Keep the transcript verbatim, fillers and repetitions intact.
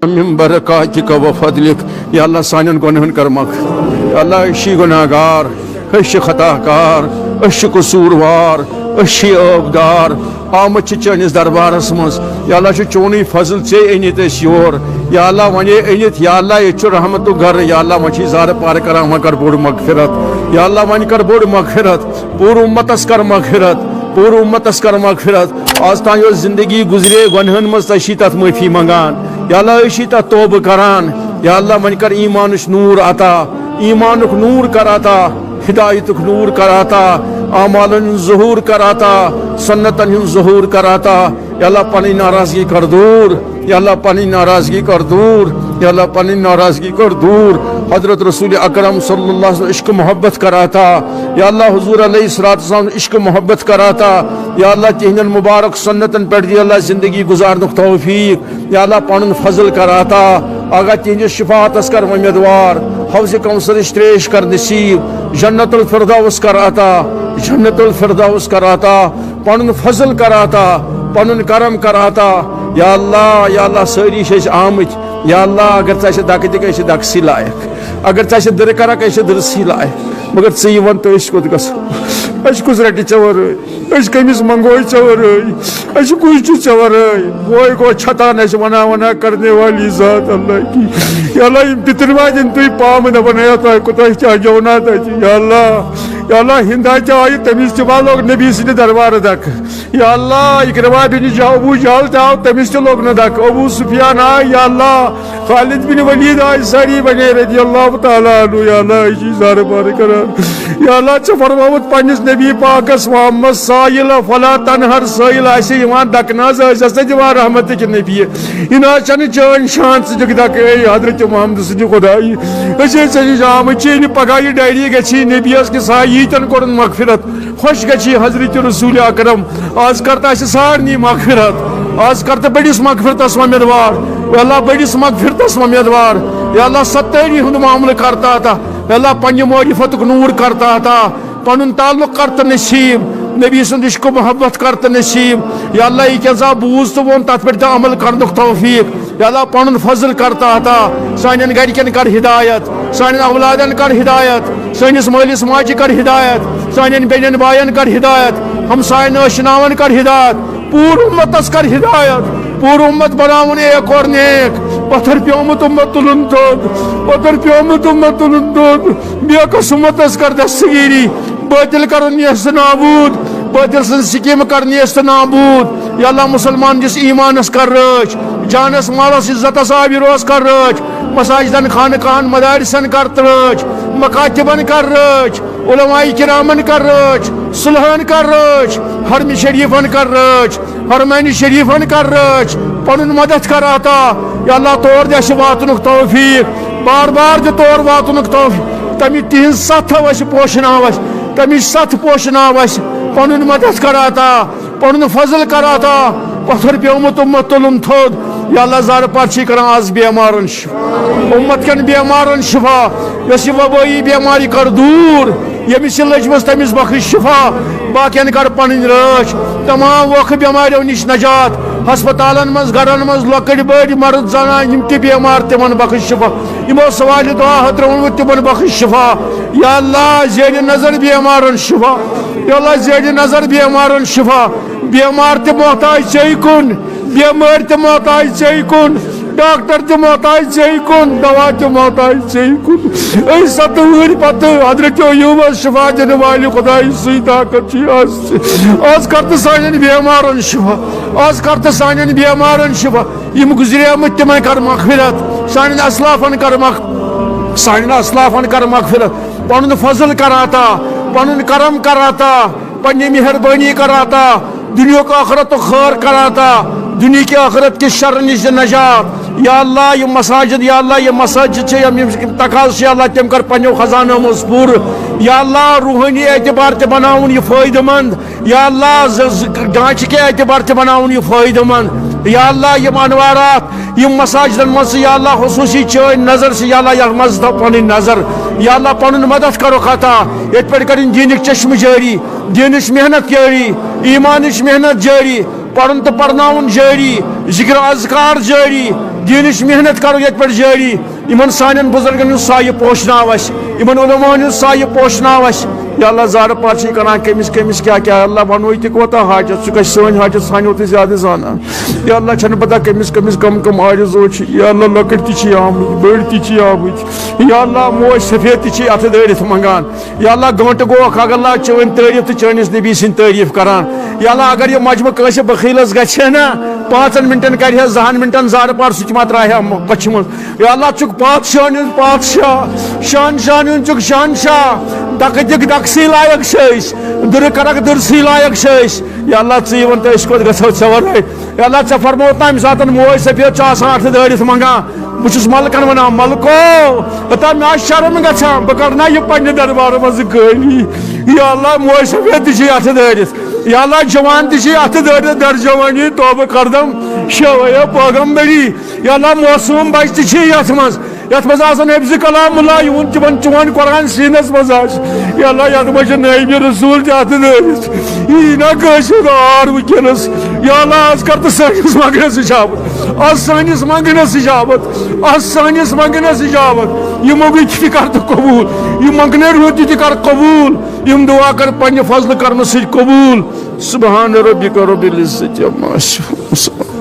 من برکاتک و فضلک۔ یا اللہ، سانٮ۪ن گۄنہَن کر مغفرت۔ یا اللہ، أسۍ چھِ گۄناہگار، أسۍ چھِ خطا کار، أسۍ چھِ قصوٗروار، أسۍ چھِ عٲبدار، آمٕتۍ چھِ چٲنِس دربارس منٛز۔ یا اللہ، چھُ چونُے فضل، ژےٚ أنِتھ أسۍ یور۔ یا اللہ، وۄنۍ ہے أنِتھ، یا اللہ، ییٚتہِ چھُ رحمتُک گرٕ۔ یا اللہ، وۄنۍ چھِ زارٕ پار کران، وۄنۍ کر بوٚڑ مغفرت۔ یا اللہ، وۄنۍ کر بوٚڑ مغفرت۔ پوٗرٕ اُمتس کر مغفرت، پوٗرٕ اُمتس کر مغفرت۔ آز تام یۄس زندگی گُزرے گۄنہَن منٛز، ژےٚ چھی تتھ معٲفی منٛگان۔ یا اللہ، أسۍ چھی تتھ توبہٕ کران۔ یا اللہ، وۄنۍ کر ایمانٕچ نوٗر عطا، ایمانُک نوٗر کر عطا، ہدایتُک نوٗر کر عطا، اعمالن ہُنٛد ظہوٗر کر عطا، سنتن ہُنٛد ظہوٗر کر عطا۔ یا اللہ، پنٕنۍ ناراضگی کر دوٗر۔ یا اللہ، پنٕنۍ ناراضگی کر دوٗر۔ یا اللہ، پنٕنۍ ناراضگی کر دوٗر۔ حضرت رسول اکرم صلی اللہ علیہ وسلم عشق محبت کر عطا۔ یا اللہ، حضور علیہ الصلوۃ والسلام عشق محبت کر عطا۔ یا اللہ، تِہنٛدٮ۪ن مبارک سنتن پٮ۪ٹھ دی اللہ زندگی گزارنُک توفیق۔ یا اللہ، پنُن فضل کر عطا۔ آغا، تِہنٛدِس شفاعتس کر وۄمیدوار۔ حوض کوثرٕچ تریش کر نصیب۔ جنت الفردوس کر عطا۔ جنت الفردوس کر عطا۔ پنُن فضل کر عطا، پنُن کرم کر عطا۔ یا اللہ، یا اللہ، سٲری چھِ أسۍ آمٕتۍ۔ یا اللہ، اگر ژٕ اَسہِ دکہٕ دِکھ، أسۍ چھِ دکسٕے لایق۔ اگر ژٕ اَسہِ دٕرٕ کرکھ، أسۍ چھِ دٕرسٕے لایق۔ مگر ژٕ یہِ وَن تہٕ أسۍ کوٚت گژھو؟ اَسہِ کُس رَٹہِ ژےٚ وَرٲے؟ أسۍ کٔمِس منٛگو ژےٚ وَرٲے؟ اَسہِ کُس چھُ ژےٚ وَرٲے؟ بوے گوٚو چھَتان اَسہِ وَنان وَنان، کرنے والی ذات اللہ کی۔ یا اللہ، یِم پِتٕرۍ ما دِن تُہۍ پامہٕ، دَپان، ہے، تۄہہِ کوٗتاہ کیٛاہ گیوٚو نا تَتہِ؟ یا اللہ، یا اللہ، ہِندا تہِ آیہِ، تٔمِس تہِ ما لوٚگ نبی سٕنٛدِ دربارٕ دَکہٕ۔ یا اللہ، اکرمہ بن جا-، ابو جہل تہِ آو، تٔمِس تہِ لوٚگ نہٕ دَکہٕ۔ ابو سفیان آے، یا اللہ، خالد بن ولید آے، سٲری بنے رضی اللہ تعالیٰ عنہ۔ یا اللہ، أسۍ چھِ زارٕ پارٕ کران۔ یا اللہ، ژےٚ فرمووُتھ پننِس نبی پاکس محمد سائل فلا تنہر، سائل آسہِ یِوان دَکہٕ، نہ حظ ٲسۍ نہٕ دِوان رحمتٕکۍ نبی۔ یہِ نہ حظ چھَنہٕ چٲنۍ شان، ژٕ دِکھ دَکہٕ، اے حضرت محمد سٕنٛدِ خدایی۔ أسۍ ٲسۍ ژےٚ نِش آمٕتۍ، یہِ نہٕ پگاہ یہِ ڈایری گژھی نبیَس کِس، آ، ییٖتٮ۪ن کوٚرُن مغفرت۔ خۄش گژھی حضرت رسول اکرم۔ آز کر تہٕ اَسہِ سارنٕے مغفرت۔ آز کر تہٕ بٔڑِس مغفرتس وۄمیدوار۔ یا اللہ، بٔڑِس مغفرتس وۄمیدوار۔ یا اللہ، ستٲری ہُنٛد معاملہٕ کر تہٕ عطا۔ یا اللہ، پننہِ معرفتُک نوٗر کر تہٕ عطا۔ پنُن تعلق کر تہٕ نصیب۔ نبی سُنٛد عشق و محبت کر تہٕ نصیب۔ یا اللہ، یہِ کینٛژھا بوٗز تہٕ ووٚن، تتھ پٮ۪ٹھ دِ عمل کرنُک توفیق۔ یا اللہ، پنُن فضل کر تہٕ عطا، سانٮ۪ن گرِکٮ۪ن کر ہدایت، سانٮ۪ن اولادن کر ہدایت، سٲنِس مٲلِس ماجہِ کر ہدایت، سانٮ۪ن بیٚنٮ۪ن باین کر ہدایت، ہمساین ٲشناون کر ہدایت، پوٗرٕ اُمتس کر ہدایت، پوٗرٕ اُمت بناوُن ایک اور نیک، پتھر پیومُت اُمت تُلُن تھوٚد، پتھر پیومُت اُمت تُلُن تھوٚد، بیکس اُمتس کر دستگیری، بٲطِل کرُن نیست نابوٗد، بٲطِل سٕنٛز سکیٖمہٕ کر نیست نابوٗد۔ یا اللہ، مُسلمان دِس ایٖمانس کر رٲچھ، جانس مالس عزتس آبروس کر رٲچھ، مساجدن، خانقاہن، مدارسن کر رٲچھ، مکاتبن کر رٲچھ، علماء کرامن کر رٲچھ، صلحن کر رٲچھ، حرم شریفن کر رٲچھ، حرمین شریفن کر رٲچھ، پنُن مدد کر عطا۔ یا اللہ، تور دِ اَسہِ واتنُک توفیق، بار بار دِ تور واتنُک توفیق۔ تَمہِ تِہنٛز ستھ تھاو اَسہِ پوشناو اَسہِ، تَمِچ ستھ پوشناو اَسہِ، پنُن مدد کر عطا، پنُن فضل کر عطا، پتھر پیومُت اُمت تُلُن تھوٚد۔ یا اللہ، زارٕ پار چھِ کران آز بیمارن شفا، اُمت کٮ۪ن بیمارن شفا، یۄس یہِ وبٲیی بیمار یہِ کر دوٗر، ییٚمِس یہِ لٔجمٕژ تٔمِس بخش شفا، باقین کر پنٕنۍ رٲچھ، تمام وقت بیماریو نِش نجات، ہسپتالن منٛز، گرن منٛز لۄکٕٹۍ بٔڑۍ مرد زنان یِم تہِ بیمار تِمن بخش شفا، یِمو سوالہِ دعا ہترٲومُت تِمن بخش شفا۔ یا اللہ، زیرِ نظر بیمارن شفا، یا اللہ، زیرِ نظر بیمارن شفا، بیمار تہِ محتاج ژے کُن، بیمٲرۍ تہِ محتاج ژے کُن، ڈاکٹر تہِ محتاج ژے کُن، دوا تہِ محتاج ژے کُن۔ أسۍ ستہٕ وُہٕرۍ پتہٕ حضرت ایوبس شفا دِنہٕ والہِ خدایہِ سٕے طاقت چھُ آز۔ آز کر تہٕ سانٮ۪ن بیمارن شفا، آز کر تہٕ سانٮ۪ن بیمارن شفا۔ یِم گُزریمٕتۍ تِمن کر مغفرت، سانٮ۪ن اسلافن کر مغ-، سانٮ۪ن اسلافن کر مغفرت، پنُن فضل کر عطا، پنُن کرم کر عطا، پننہِ مہربٲنی کر عطا، دُنیاہُک ٲخرتُک خٲر کر عطا، دُنیاہکہِ ٲخرت کہِ شرٕ نِش دِ نجات۔ یا اللہ، یِم مساجد، یا اللہ، یِم مساجد چھِ، یِم، یِم تقاضہٕ چھِ، یا اللہ، تِم کر پننیو خزانو منٛز پوٗرٕ۔ یا اللہ، روحٲنی اعتبار تہِ بناوُن یہِ فٲیدٕ مند۔ یا اللہ، ز-، ز-، ڈانچہٕ کہِ اعتبار تہِ بناوُن یہِ فٲیدٕ مند۔ یا اللہ، یِم انوارات، یِم مساجدن منٛز چھِ، یا اللہ، خصوٗصی چٲنۍ نظر چھِ، یا اللہ، یتھ منٛز تھاو پنٕنۍ نظر۔ یا اللہ، پنُن مدد کرُکھ عطا، ییٚتہِ پٮ۪ٹھ کرٕنۍ دیٖنٕکۍ چشمہٕ جٲری، دیٖنٕچ محنت جٲری، ایٖمانٕچ محنت جٲری، پرُن تہٕ پرناوُن جٲری، ذکر اذکار جٲری، دینٕچ محنت کرو ییٚتہِ پٮ۪ٹھ جٲری۔ یِمن سانٮ۪ن بزرگن ہُنٛد سایہِ پوشناو اَسہِ، یِمن علماہن ہُنٛد سایہِ پوشناو اَسہِ۔ یا اللہ، زارٕ پار چھِ یہِ کران کٔمِس کٔمِس کیٛاہ کیٛاہ، اللہ، وَنوٕے تہِ کوتاہ حاجت، سُہ گژھِ سٲنۍ حاجت سانیو تہِ زیادٕ زانان۔ یا اللہ، چھَنہٕ پتہ کٔمِس کٔمِس کم کم عارض چھِ۔ یا اللہ، لۄکٕٹۍ تہِ چھِ آمٕتۍ، بٔڑۍ تہِ چھِ آمٕتۍ۔ یا اللہ، موج سفید تہِ چھِ اَتھٕ دٲرِتھ منٛگان۔ یا اللہ، گٲنٛٹہٕ گوٚو اکھ، اگر اللہ چٲنۍ تعریف تہٕ چٲنِس نبی سٕنٛدۍ تعریف کران۔ یا اللہ، اگر یہِ مجمع کٲنٛسہِ بخیلس گژھِ ہے نا، پانٛژن منٹن کرِ ہے، زہن منٹن زارٕ پار، سُہ تہِ ما ترایہِ ہا م-، کۄچھِ منٛز۔ یا اللہ، چھُکھ پادشاہن ہُنٛد پادشاہ، شہنشاہن ہُنٛد چھُکھ شہنشاہ، دکہٕ دِکھ دکسٕے لایق چھِ أسۍ، دٕرٕ کرکھ دٕرسٕے لایق چھِ أسۍ۔ یا اللہ، ژٕ یہِ وَن تہٕ أسۍ کوٚت گژھو ژےٚ ورٲے؟ یا اللہ، ژےٚ فرمووُتھ نا، ییٚمہِ ساتہٕ موج سفید چھِ آسان اَتھٕ دٲرِتھ منٛگان، بہٕ چھُس ملکن ونان، ملکو، ہتا مےٚ آسہِ شرم گژھان، بہٕ کرٕ نا یہِ پننہِ دربارٕ منٛزٕ خٲلی۔ یا اللہ، موج سفید تہِ چھِ اَتھٕ دٲرِتھ۔ یا اللہ، جوان تہِ چھِ اَتھٕ دٲرِتھ، در جوانی توبہٕ کردم شویا پیغمبری۔ یا اللہ، معصوم بچہِ تہِ چھِ یتھ منٛز، یتھ منٛز آسن حفظ کلام اللہ، یِہُنٛد تِمن چون قرآن سیٖنس منٛز آسہِ۔ یا اللہ، یتھ منٛز چھِ نٲیبِ رسول تہِ اَتھٕ دٲرِتھ۔ یی نا کٲنٛسہِ ہُنٛد آر وٕنکیٚنس۔ یا اللہ، از کر تہٕ سٲنِس منٛگنس اجابت، از سٲنِس منٛگنس اجابت، از سٲنِس منٛگنس اجابت۔ یہِ منٛگٕنۍ تہِ کر تہٕ قبوٗل، یہِ منٛگنے روٗد تہِ تہِ کر قبوٗل، یِم دعا کر پننہِ فضلہٕ کرنہٕ سۭتۍ قبوٗل۔ سبحان ربک رب العزت عما یصفون۔